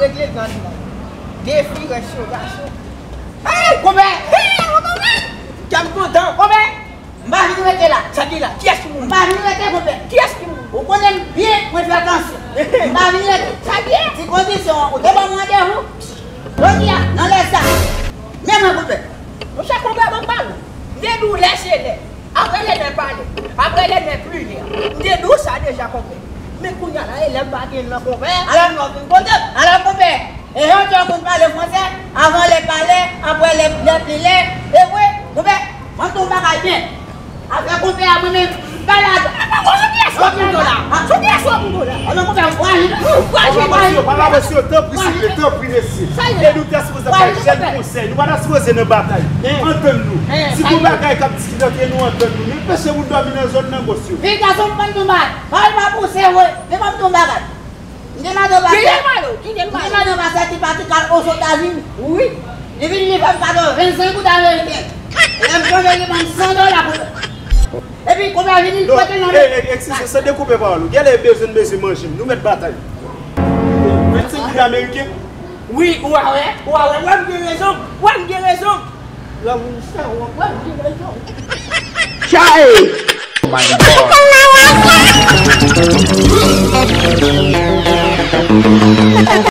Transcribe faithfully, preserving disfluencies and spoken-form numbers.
Regle gang la. Defi rès yo gason. Hey, konpè! Hey, konpè! Kè m kontan. Konpè! M pa vin rete la. Sa ki la? Kiyès ki mouri? M pa vin rete, konpè. Kiyès ki mouri? Ou konnen m byen, mwen fè atansyon. M pa vin rete. Sa ki ye? Ti kondisyon an, ou te ban m randevou. Jodi a, nan lè sa. Men mwen, konpè. Monchè, konpè, ban m pale w. M te di w lè se lè. Apre lè nè pale. Apre lè nè pli lè. M te di w sa deja, konpè. Men kounye a la, e lè m pa gen nan, konpè. Alò, nou fin kontan. Alò, konpè. E jan w konn pale fransè, avan lè pale, apre lè, lè pli lè, e vre, konpè, mwen tou bagay byen. Afè konpè a mwen menm, m pa ladan. Sou kiyès w ap moute la? Sou kiyès w ap moute la? Alò, konpè, w aji. W aji, w aji. Pa la mesye, tanpri, silvouplè, tanpri, mesye. Sa ye. E nou te sipoze bay jèn konsèy, nou pa ta sipoze nan batay. Antann nou. Si gon bagay k ap diskite ant nou, antann nou. Nou anpeche moun dòmi nan zòn nan, mesye. Vin gason, m konn tou bagay. Pawòl pa pouse, vre. Men m ap tou bagay. M te mande w pa fè. Kite l pale, kite l pale. M te mande w pa fè ti pati kal Ozetazini. Wi. Li vin li fè m kado vennsenk goud ameriken. E lè m tonbe li ban m san dola pou. Epi konpè a vin li pote nan men. Eskize, san dekoupe pawòl ou. Genlè bezwen bezwen manje m. Nou mèt batay. Vennsenk goud ameriken. Wi, ou a wè, ou a wè, wè m gen rezon, wè m gen rezon. Granmoun sa, w ap wè m gen rezon. Chay! Oh my God.